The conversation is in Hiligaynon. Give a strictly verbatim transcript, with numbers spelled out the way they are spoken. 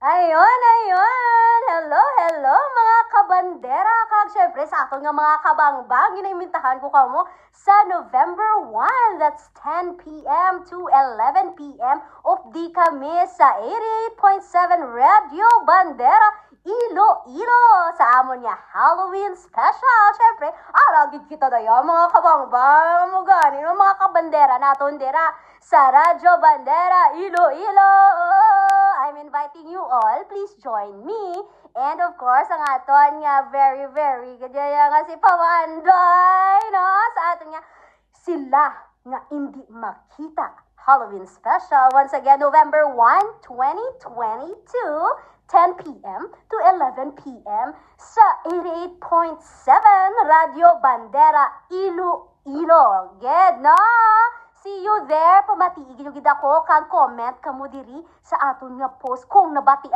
Ayun, ayun! Hello, hello, mga kabandera! Kag syempre, sa aton nga mga kabangbang, ginaimbitahan ko kamo sa November one, that's ten p m to eleven p m, updi kami sa eighty-eight point seven Radio Bandera, Iloilo, sa amon nga Halloween special. Syempre, ara gid kita dayon, mga kabangbang, mo gani, no, mga kabandera naton dira sa Radyo Bandera Iloilo. I'm inviting you all. Please join me. And of course, ang aton nga very, very gadya nga si Pamandoy, no? Sa aton nga sila nga hindi makita Halloween special. Once again, November one, twenty twenty-two, ten p m to eleven p m sa eighty-eight point seven Radyo Bandera Iloilo. Gid, no? See you there. Pamatii gid ako kag comment kamo diri sa aton nga post kung nabati